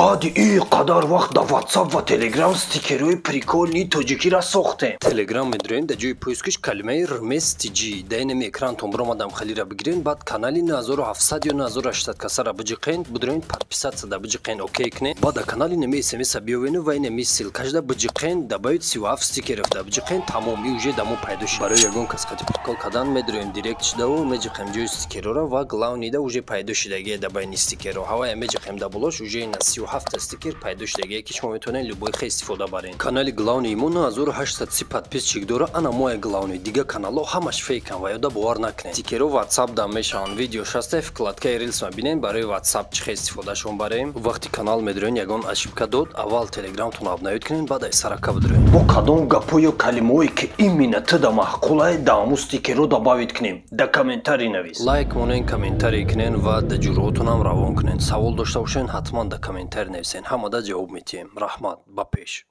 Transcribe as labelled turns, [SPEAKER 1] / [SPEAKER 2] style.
[SPEAKER 1] Баъди ин қадар вақт дар Ватсап ва Телеграм стикерҳои прикольный тоҷикиро сохтем.
[SPEAKER 2] Телеграм медроем, дар ҷои поиск иш калимаи рместж дар инами экрантон биромадам, халира бигирен. Баъд канали 9700 ё 9800 касара биҷиқен, бидроен, подписаться да биҷиқен, окей кунен. Баъд дар канали нами смса биёвену ва инами ссылка шда биҷиқен, добавить 37 стикеров да биҷиқен, тамом, и уже дамо пайдо шуд. Барои ягон кас қати прикол кардан медроем директ шудаву меҷиқем ҷои стикерора ва главный да уже пайдо шудагие. Да байни стикеро ҳавая меҷиқем, да болош уже ина 37 стикер пайдо шудагие, ки шумо метавонед любой хе истифода барен. Канали главный мо 9830 подписчик дора. Ана моя главный, дига каналҳо ҳамаш фейк ан ва ёда бовар накунед. Стикеро Ватсап да мешаванд, видео шаста, вкладка и рилс мабинен. Барои Ватсап чӣ хе истифодашон барем? Вақти канал медроен, ягон ошибка дод, аввал Телеграмтон обновить кунед, баъд ай сарака бидроен.
[SPEAKER 1] Бо кадом гапҳо ё калимаҳое, ки именно ту да маъқулае, да ҳамун стикерро добавить кунем, да комментарий навис.
[SPEAKER 2] Лайк монен, комментарий кунен ва да ҷуръотонам равон кунен. Савол дошта бошен, ҳатман да комментарий нависен, ҳамада ҷавоб метиҳем. Раҳмат, ба пеш.